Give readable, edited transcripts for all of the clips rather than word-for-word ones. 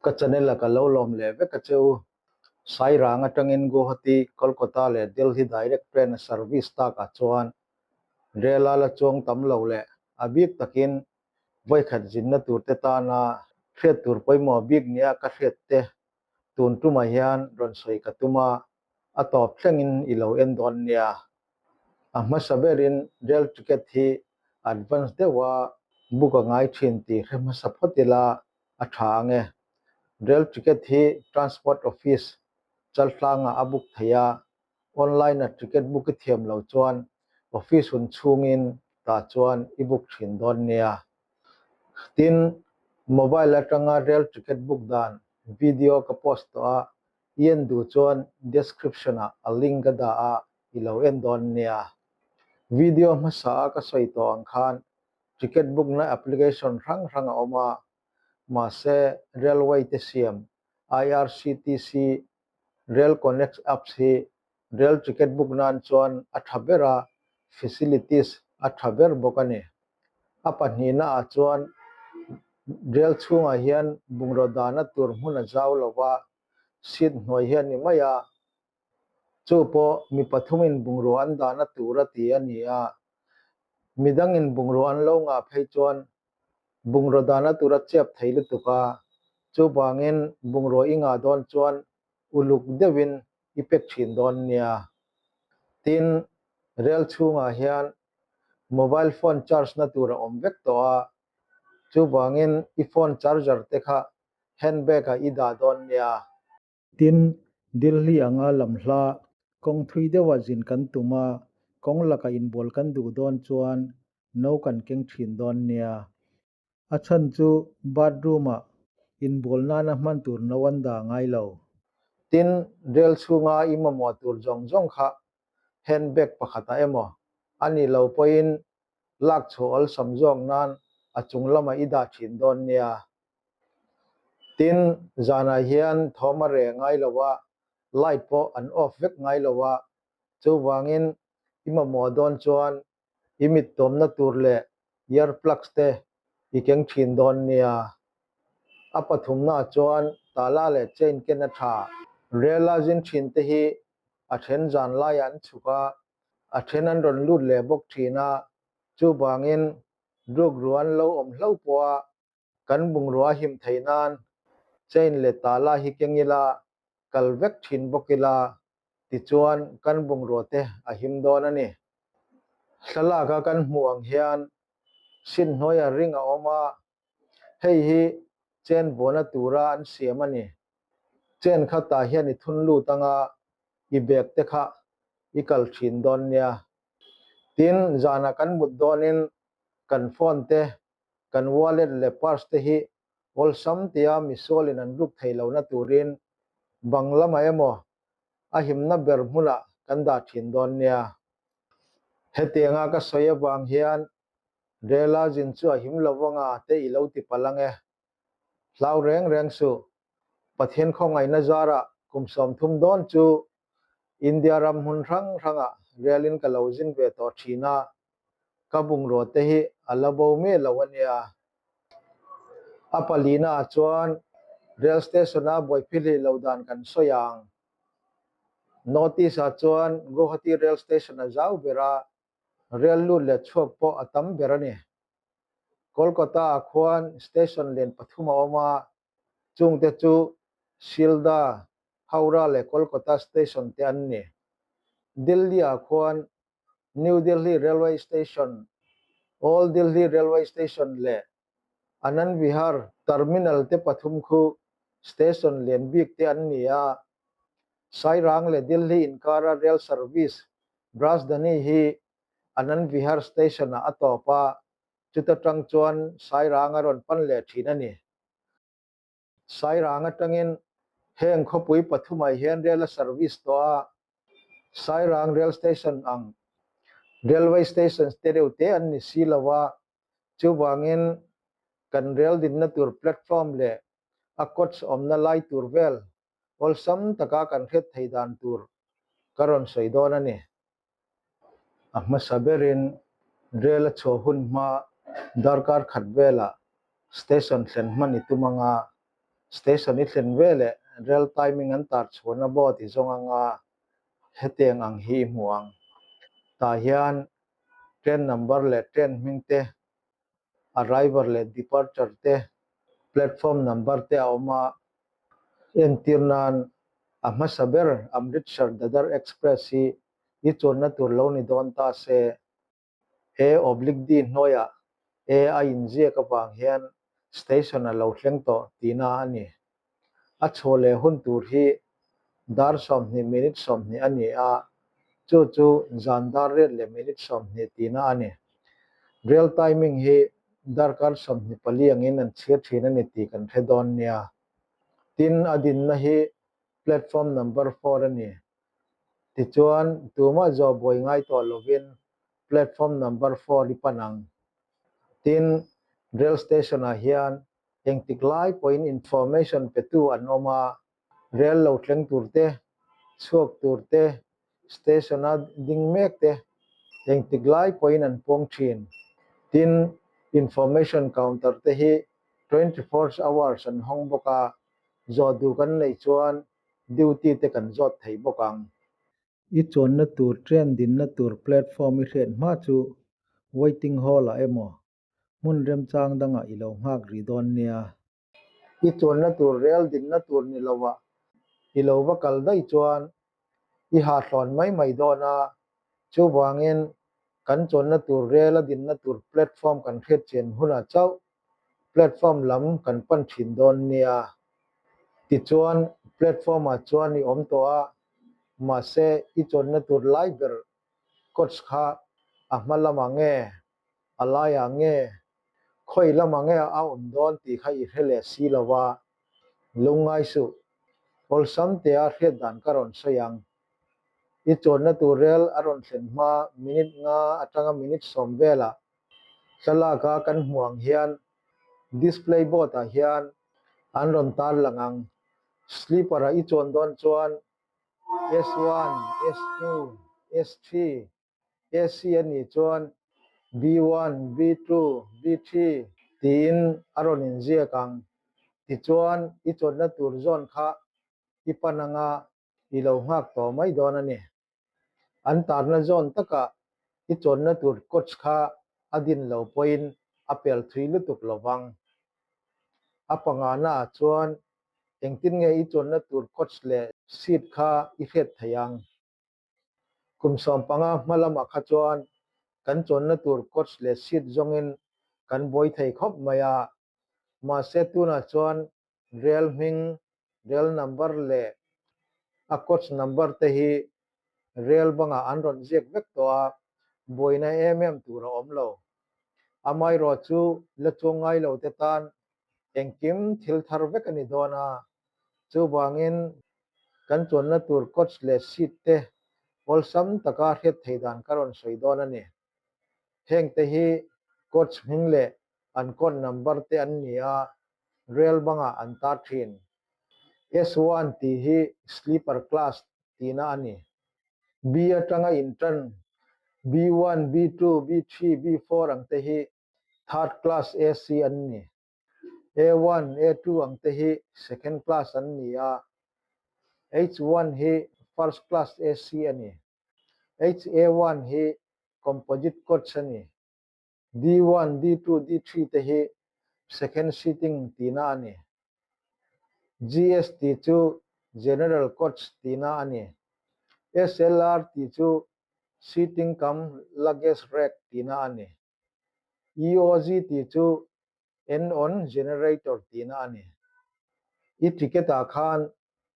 Ka channel a ka lo lawm leh vek a che u. Sairang atangin Guwahati, Kolkata leh Delhi direct train a service tak ah chuan rel a la chuang tam lo leh a bik takin vawikhat zinna tur te tana hriat tur pawimawh bik nia ka hriat te tun tumah hian rawn sawi ka tum a, a tawp thlengin i lo en dawn nia. A hmasa berin rail ticket hi advance deuha book a ngai thin tih hre hmasa phawt ila a tha ang e. Rail ticket hi Transport Office Chaltlangah a book thei a, online-a ticket book i thiam lo chuan office hun chhungin tah chuan i book thin dawn nia. Tin, mobile atanga rail ticket book dan video ka post tawh a, i en duh chuan description-ah a link a dah a, i lo en dawn nia. Video hmasa a ka sawi tawh ang khan ticket book na application hrang hrang a awm a, mahse railway te siam IRCTC Rail Connect apps hi rail ticket book nan chuan a tha ber a, facilities a tha ber bawk a ni. A pahnihna ah chuan rail chhungah hian bungraw dahna tur hmun a zau lo va, seat hnuai hi a ni mai a, chu pawh mi pathumin bungraw an dahna tur a ti a ni a, midangin bungraw an lo ngah phei chuan bungraw dahna tur a chep thei lutuk a, chuvangin bungraw i ngah dawn chuan uluk deuhin i pek thin dawn nia. Tin, rel chhungah hian mobile phone charge na tur a awm vek tawh a, chuvangin i phone charger te kha handbag ah i dah dawn nia. Tin, Delhi anga lam hla kawng thui deuha zin kan tum a, kawng laka inbual kan duh dawn chuan no kan keng thin dawn nia. A chhan chu bathroom-ah inbual nana hman tur no an dah ngai lo. Tin, rel chhunga i mamawh tur zawng zawng kha handbag pakhatah emaw a nih lo pawhin lak chhuah awlsam zawk nan a chung lamah i dah thin dawn nia. Tin, zanah hian thawm a reh ngai lo a, light pawh an off vek ngai lo a, chuvangin i mamawh dawn chuan i mit tawmna tur leh ear plugs te i keng thin dawn nia. A pathumnaah chuan tala leh chain ken a tha. Rela zin thin te hi a then zan laiah an chhuk a, a then an rawn lut leh bawk thin a, chuvangin drug ru an lo awm hlo pawh a, Kan bungrua him theih nan chain leh tala hi keng ila, kal vek thin bawk ila, tichuan kan bungrua te a him dawn a ni. Thlalak a kan hmuh ang hian sin hnuaia ring a awm a, hei hi chain vuahna tura an siam a ni. Chain kha tah hian i thun lut anga i bag te kha i kal thin dawn nia. Tin, zanah kan mut dawnin kan phone te Kan wallet leh purse te hi awlsam tia misualin an ruk thei lohna turin bang lamah emaw a himna ber hmunah kan dah thin dawn nia. Hetianga ka sawi avang hian Rela zin chu a him lo vanga te i lo ti palh ang e. Hlau reng reng suh. Pathian khawngaihna zarah kum 30 dawn chu India ram hmun hrang hrangah relin ka lo zin ve tawh thin a, ka bungraw te hi a la bo miah lo a nia. A palina ah chuan rail station a buaiphilih lo dan kan sawi ang. North East ah chuan Guwahati rail station a zau ber a, rail lut leh chhuak pawh a tam ber a ni. Kolkata ah khuan station lian pathum a awm a, chungte chu Sealdah, Howrah leh Kolkata station te an ni. Delhi ah khuan New Delhi Railway Station, Old Delhi Railway Station leh Anand Vihar Terminal te pathum khu station lian bik te an ni a. Sairang leh Delhi inkara rail service Rajdhani hi Anand Vihar Station ah a tawp a, chuta tang chuan Sairang a rawn pan leh thin a ni. Sairang atangin heng khawpui pathumah hian rail a service tawh a, Sairang Rail Station ang railway stations te deuh te an ni si lo a, chuvangin kan rail dinna tur platform leh a coach awmna lai tur vel awlsam taka kan hriat thei dan tur ka rawn sawi dawn a ni. A hmasa berin rail a chhuah hun hma darkar khat velah station thlen hman i tum anga. Station i thlen veleh rel timing an tar chhuahna board i zawng anga hetiang ang hi i hmu ang. Tah hian train number leh train hming te, arrival leh departure te, platform number te a awm a. Entir nan a hmasa ber Amritsar Dadar Express hi i chuanna tur lo ni dawn ta se. A oblique D hnuaiah A a inziak avang hian station a lo thleng tawh tihna a ni. A chhuah leh hun tur hi dar 20 minute 20 a ni a, chu chu zan dar riat leh minute 20 tihna a ni. Rail timing hi darkar 24 angin an chhir thin a ni tih kan hre dawn nia. Tin, a dinna hi platform number 4 a ni. Tichuan, tumah zawh buai ngai tawh lovin platform number 4 i pan ang. Tin, rail station-ah hian engtik lai pawhin information petu an awm a, rail lo thleng tur te, chhuak tur te, station-a ding mek te engtik lai pawhin an puang thin. Tin, information counter te hi 24 hours an hawng bawk a, zawh duh kan neih chuan duty te kan zawt thei bawk ang. I chuanna tur train dinna tur platform i hriat hma chu waiting hall ah emaw hmun remchang dangah i lo nghak rih dawn nia. I chuanna tur rel dinna tur ni lovah i lo va kal daih chuan i hahthlawn mai mai dawn a, chuvangin kan chuanna tur rel a dinna tur platform kan hriat chian hunah chauh platform lam kan pan thin dawn nia. Tichuan platform ah chuan i awm tawh a, mahse i chuanna tur lai ber coach kha a hma lamah nge, a laiah nge, khawi lamah nge a awm dawn tih kha i hre leh si lo va, lungngai suh. Awlsam tea hriat dan ka rawn sawi ang. I chuanna tur rel a rawn thlen hma minute nga atanga minute 10 velah Thlalak a kan hmuh ang hian display board ah hian an rawn tar lang ang. Sleeper ah i chuan dawn chuan S1, S2, S3, AC a nih chuan B1, B2, B3 tiin a rawn inziak ang. Tichuan i chuanna tur zawn kha i pan anga i lo nghak tawh mai dawn a ni. An tarna zawn takah i chawnna tur coach kha a din lo pawhin a pel thui lutuk lo vang. A panganaah chuan engtin nge i chawnna tur coach leh seat kha i hriat theih ang? Kum 15 hma lamah kha chuan kan chawnna tur coach leh seat zawngin kan buai thei khawp mai a, mahse tunah chuan rel hming, rel number leh a coach number te hi rel bangah an rawn ziak vek tawh a, buaina em em tur a awm lo. Amaherawh chu la chuang ngai lo te tan engkim thil thar vek a ni dawn a, chuvangin kan chuanna tur coach leh seat te awlsam taka hriat theih dan ka rawn sawi dawn a ni. Heng te hi coach hming leh an code number te an ni a, rel bangah an tar thin. S1 tih hi sleeper class tihna a ni. B atanga intan B1, B2, B3, B4 ang te hi third class AC an ni. A1, A2 ang te hi second class an ni a, H1 hi first class AC a ni. HA1 hi composite coach a ni. D1, D2, D3 te hi second seating tihna a ni. GS tih chu general coach tihna a ni. SLR tih chu seating cum luggage rack tihna a ni. EOG tih chu end-on generator tihna a ni. I ticket-ah khan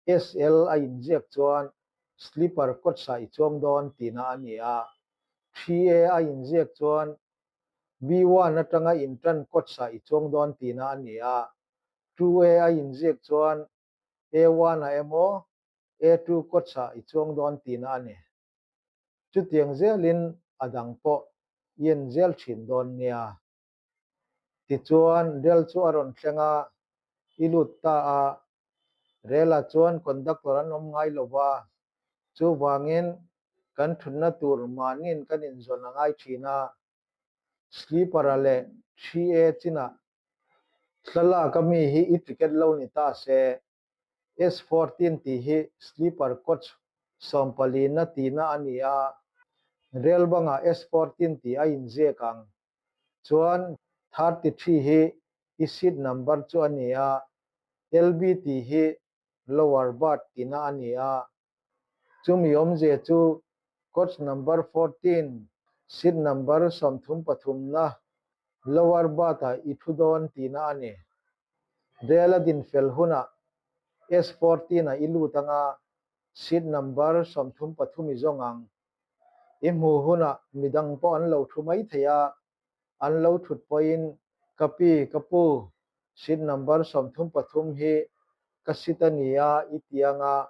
SL a inziak chuan sleeper coach-ah i chuang dawn tihna a ni a, 3A a inziak chuan B1 atanga intan coach-ah i chuang dawn tihna a ni a, 2A a inziak chuan A1-ah emaw A2 coach-ah i chuang dawn tihna a ni. Chutiang zelin a dang pawh i en zel thin dawn nia. Tichuan rel chu a rawn thleng a, i lut ta a. Relah chuan conductor an awm ngai lo va, chuvangin kan thutna tur mahniin kan inzawn a ngai thin a. Sleeper-a leh 3A chinah. Thlalak a mi hi i ticket lo ni ta se, S14 tih hi sleeper coach sawmpalina tihna a ni a, rel bangah S14 tih a inziak ang. Chuan 33 hi i seat number chu a ni a, LB tih hi lower berth tihna a ni a. Chumi awmzia chu coach number 14, seat number 33na lower berth-ah i thu dawn tihna a ni. Rel a din fel hunah S14-ah i lut anga seat number 33 i zawng ang. I hmuh hunah midang pawh an lo thu mai thei a, an lo thut pawhin ka pi, ka pu, seat number 33 hi ka seat a nia i ti anga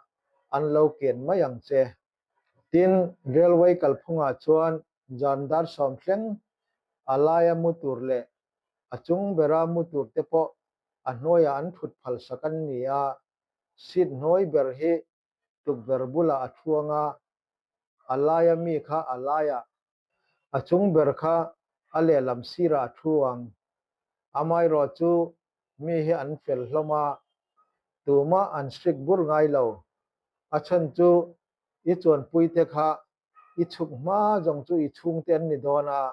an lo ken mai ang che. Tin, railway kalphungah chuan zan dar sawm thleng a laia mu tur leh a chung bera mu tur te pawh a hnuaiah an thut phalsak an ni a, seat hnuai ber hi tukverh bulah a thuang a, a laia mi kha a laiah, a chung ber kha a lehlam sirah a thu ang. Amaherawh chu mi hi an fel hlawm a, tumah an strict bur ngai lo. A chhan chu i chuanpuite kha i chhuk hma zawng chu i chhungte an ni dawn a,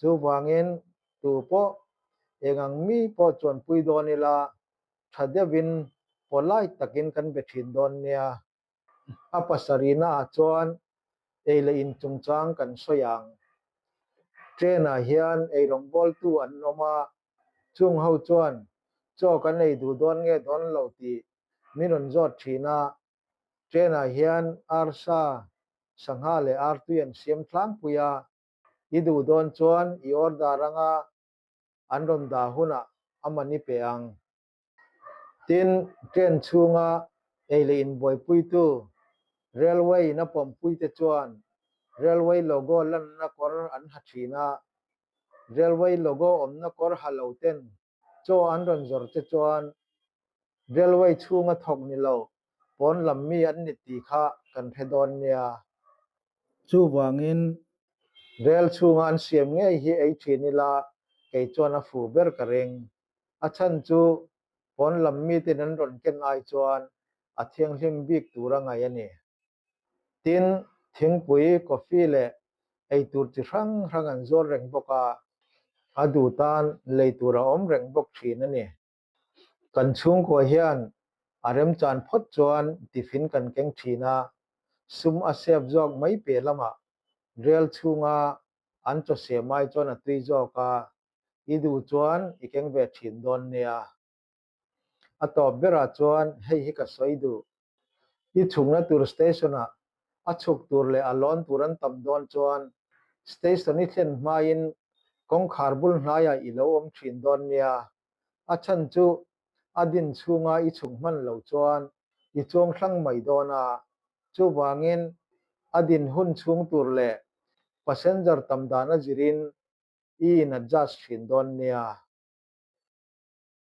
chuvangin tu pawh eng ang mi pawh chuanpui dawn ila tha deuhin polite takin kan be thin dawn nia. A pasarihna ah chuan ei leh in chungchang kan sawi ang. Train ah hian eirawngbawltu an awm a, chung ho chuan chaw kan ei duh dawn nge dawn lo tih min rawn zawt thin a, train ah hian arsa, sangha leh artui an siam tlangpui a, i duh dawn chuan i order anga an rawn dah hunah a man i pe ang. Tin, train chhunga ei leh inbuaipuitu Railway in a pawmpuite chuan Railway logo lanna kawr an ha thin a, Railway logo awmna kawr ha lo ten chaw an rawn zawr che chuan Railway chhunga thawk ni lo pawn lam mi an ni tih kha kan hre dawn nia. Chuvangin rel chhunga an siam ngei hi ei thin ila kei chuan a fu ber ka ring. A chhan chu pawn lam miten an rawn ken ai chuan a thianghlim bik tur a ngaih a ni. Tin, thingpui, coffee leh eitur chi hrang hrang an zuar reng bawk a, a duh tan lei tur a awm reng bawk thin a ni. Kan chhungkua hian a remchan phawt chuan tiffin kan keng thin a, sum a sep zawk mai piah lamah rel chhunga an chaw siam ai chuan a tui zawk a, i duh chuan i keng ve thin dawn nia. A tawp berah chuan hei hi ka sawi duh. I chhungna tur station-ah a chhuk tur leh a lawn tur an tam dawn chuan station i thlen hmain kawngkhar bul hnaiah i lo awm thin dawn nia. A chhan chu a din chhunga i chhuk hman lo chuan i chuang hlang mai dawn a, chuvangin a din hun chhung tur leh passenger tam dan a zirin i in adjust thin dawn nia.